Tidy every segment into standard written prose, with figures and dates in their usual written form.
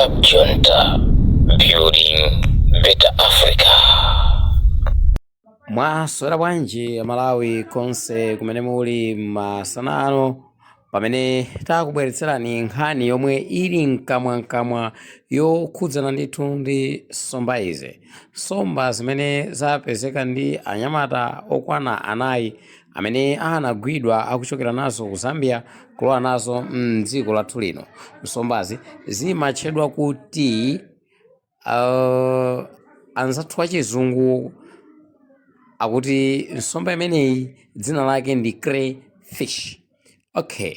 Cab Junta, building better Africa. Mwaswera bwanji Amalawi konse kumene muli masana ano, pamene takubweretserani nkhani yomwe ili mkamwamkamwa yokhudzana ndithu ndi nsomba izi, nsomba zimene zapezeka ndi anyamata okwana anayi amene anagwidwa akuchokera nazo ku Zambia kulowa nazo mdziko lathu lino. Nsombazi zimatchedwa kuti anzathu achizungu akuti nsomba imeneyi dzina lake ndi crayfish. Okay,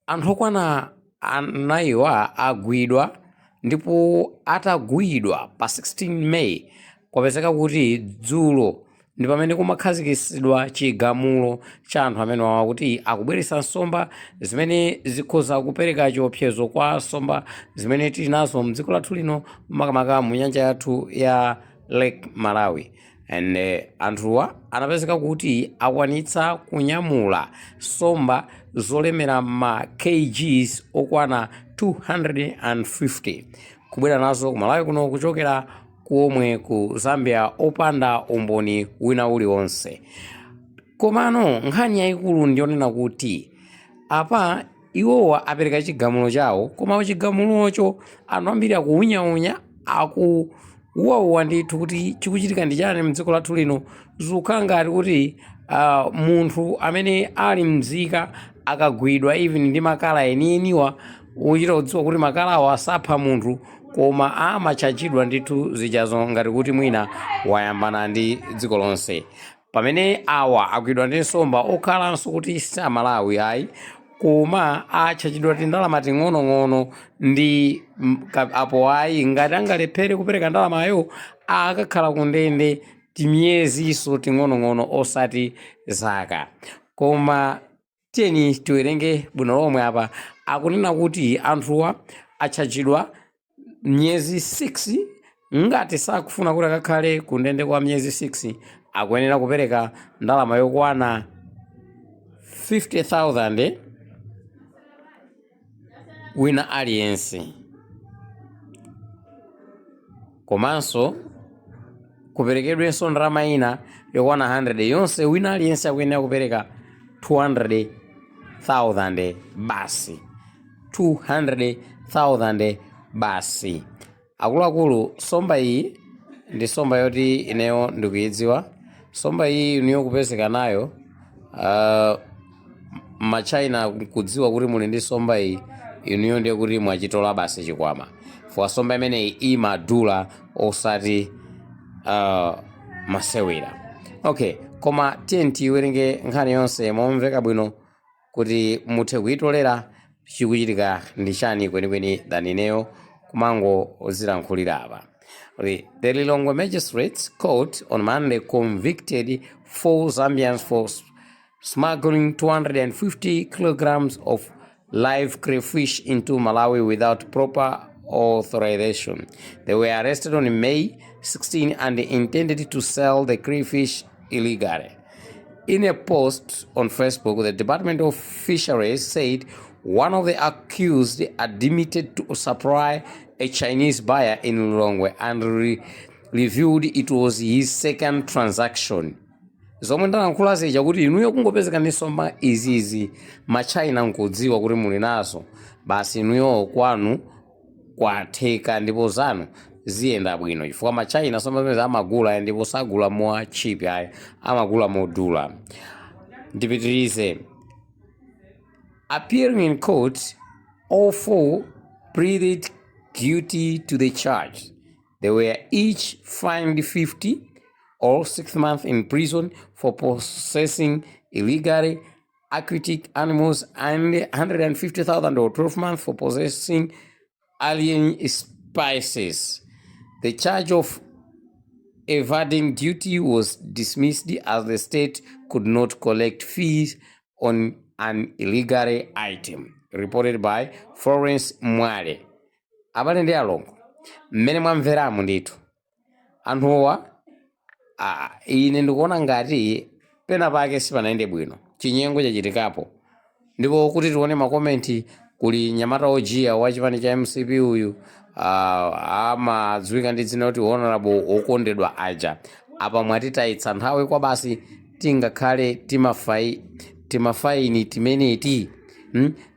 anthu okwana anayiwa agwidwa, ndipo atagwidwa pa 16 May, kwapezeka kuti dzulo ndi pamene kumakhazikitsidwa chigamulo cha anthu amenewa kuti akubweretsa nsomba zimene zikhoza kupereka chiopsezo kwa nsomba zimene tili nazo mdziko lathu lino, makamaka mu nyanja yathu ya Lake Malawi. And anthuwa anapezeka kuti akwanitsa kunyamula nsomba zolemera ma kgs okwana 250 kubwera nazo ku Malawi kuno kuchokera komwe ku Zambia opanda umboni wina uliwonse. Komano nkhani yayikulu ndiyonena kuti apa iwowa apereka chigamulo chawo, koma chigamulocho anthu ambiri akuunyaunya, akuwauwa ndithu kuti chikuchitika ndi chani mdziko lathu lino. Zikukhala ngati kuti munthu amene ali mzika akagwidwa even ndi makala enieniwa, uchita kudziwa kuti makalawo asapha munthu, koma amatchajidwa ndithu zijazo ngati kuti mwina wayambana ndi dziko lonse, pamene awa agwidwa ndi nsomba okhalanso kuti si Amalawi ayi, koma atchajidwa tindalama ting'onong'ono ndi apo ayi, ngati angalephere kupereka ndalamayo, akakhala ku ndende timyeziso ting'onong'ono, osati zaka. Koma tiyeni tiwerenge bwino lomwe. Apa akunena kuti anthuwa atchajidwa miyezi 6. Ngati sakufuna kuti akakhale ku ndende kwa miyezi 6, akuyenera kupereka ndalama yokwana 50,000 wina aliyense, komanso kuperekedwenso ndalama ina yokwana 100. Yonse wina aliyense akuyenera kupereka 200,000 basi, 200,000 basi. Akuluakulu, nsomba iyi ndi nsomba yoti ineyo ndikuyidziwa. Nsomba iyi inuyo kupezeka nayo, machina kudziwa kuti muli ndi nsomba iyi, inuyo ndiye kuti mwachitola basi chikwama, fwa nsomba imeneyi imadula osati masewera. Okay, koma tiye tiwerenge nkhani yonse momveka bwino kuti muthe kuyitolera chikuchitika ndi chani kwenikweni than ineyo kumangozilankhulira apa. The Lilongwe Magistrates Court on Monday convicted four Zambians for smuggling 250 kilograms of live crayfish into Malawi without proper authorization. They were arrested on May 16 and intended to sell the crayfish illegally. In a post on Facebook, the Department of Fisheries said one of the accused admitted to supply a Chinese buyer in Lilongwe and revealed it was his second transaction. Zomwe ndalankhula zija kuti inuyo kungopezeka ndi nsomba izizi, machina nkudziwa kuti muli nazo, basi inuyo kwanu kwatheka ndipo zanu ziyenda bwino, chifukwa machina nsomba zimene amagula ndipo sagula mwa cheap ayi, amagula modula. Ndipitirize. Appearing in court, all four pleaded guilty to the charge. They were each fined 50 or 6 months in prison for possessing illegally aquatic animals and 150,000 or 12 months for possessing alien species. The charge of evading duty was dismissed as the state could not collect fees on an illegal item. Reported by Florence Mwale. Abale ndi alongo, mmene mwamveramu ndithu anthuwa, ine ndikuona ngati pena pake sipanayende bwino, chinyengo chachitikapo. Ndipo kuti tione ma comment Kuli nyamata ojiya wa chipani cha MCP uyu, amadziwika ndi dzina kuti Honorable Okondedwa aja. Apa mwatitayitsa nthawi kwa basi, tingakhale timafaini timeneti.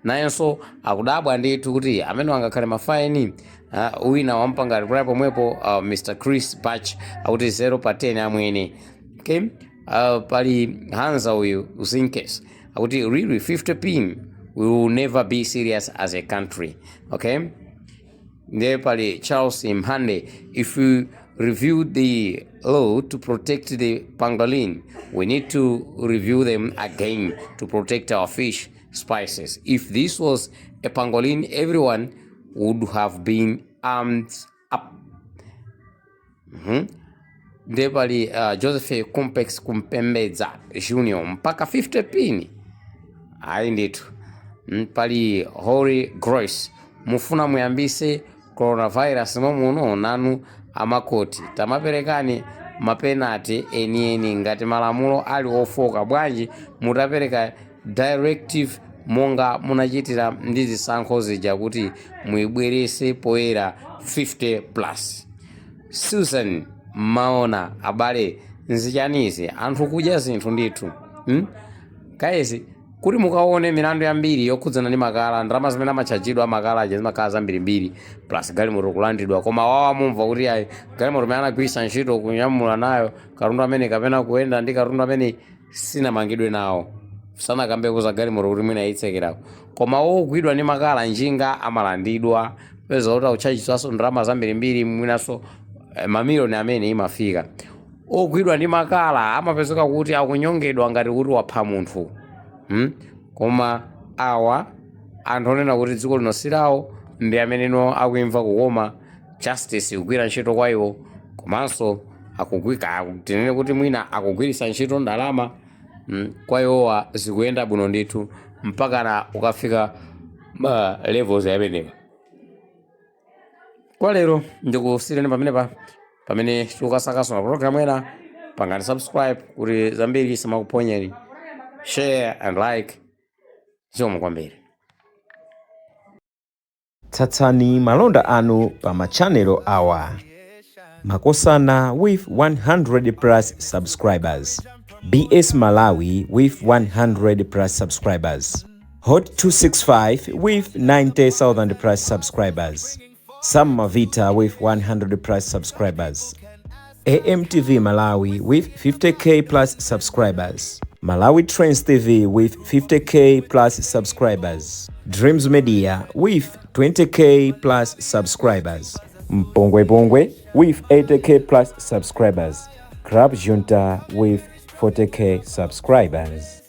Nayenso akudabwa ndithu kuti amene angakhale mafaini. Wina wampanga reply pomwepo, Mr Chris Bach, akuti 0 pa 10 amwene. Okay, pali Hanza uyu Usinkes, akuti really, 50 pin, we will never be serious as a country. Okay, ndiye pali Charles Mhande, if we review the law to protect the pangolin, we need to review them again to protect our fish species. If this was a pangolin, everyone would have been armed up. Ndiye pali Joseph Kumpex Kumpembedza Junior, mpaka 50 pin, ayi ndithu. Pali Holy Grace, mufuna muyambise coronavirus momuno nanu amakoti, tamaperekani ma penalty enieni. Ngati malamulo ali ofoka bwanji mutapereka directive monga munachitira ndi zisankho zija kuti muyibwerese poyera 50 plus? Susan Maona, abale, nzichanizi anthu kudya zinthu ndithu, Guys, kuti mukaone milandu yambiri yokhudzana ndi makala, ndalama zimene amachajidwa amakala aja zimakhala zambirimbiri, plus galimoto kulandidwa. Koma wawa mumva kuti ayi, galimoto imene anagwiritsa ntchito kunyamula nayo katundu amene kapena kuyenda ndi katundu amene sinamangidwe nawo, sanakambeko za galimoto kuti mwina ayitsekerako. Koma wogwidwa ndi makala, njinga amalandidwa, peza kuti akuchajidwanso ndalama zambirimbiri, mwinanso mamiliyoni amene imafika. Ogwidwa ndi makala amapezeka kuti akunyongedwa ngati kuti wapha munthu, Koma awa anthu onena kuti dziko lino silawo ndi ameneno akuimva kukoma, justice ikugwira ntchito kwa iwo, komanso akugwika, tinene kuti mwina akugwiritsa ntchito ndalama, Kwa iwowa zikuyenda bwino ndithu mpakana ukafika ma levels amenewa. Kwa lero ndikusiyireni pamenepa, pamene tikukasakaso ma program ena. Pangani subscribe kuti zambiri simakuponyeni, share and like. Zikomo kwambiri. Tsatsani malonda anu pa ma channel awa: Makosana with 100 plus subscribers, BS Malawi with 100 plus subscribers, Hot 265 with 90,000 plus subscribers, Sam Mavita with 100 plus subscribers, AMTV Malawi with 50K plus subscribers, Malawi Trends TV with 50K plus subscribers, Dreams Media with 20K plus subscribers, Mpongwe Pongwe with 80K plus subscribers, Club Junta with 40K subscribers.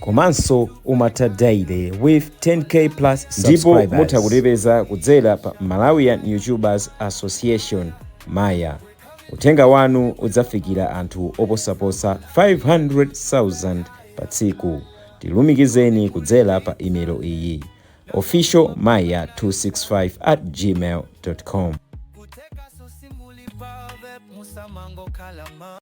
Komanso Umata Daily with 10K plus Ndipo subscribers. Mutha kutipeza kudzera pa Malawian YouTubers Association, Maya. Uthenga wanu udzafikira anthu oposaposa 500,000 pa tsiku. Tilumikizeni kudzera pa imelo iyi: officialmaya265@gmail.com. Kuteka sosimuli pave musamango kalama.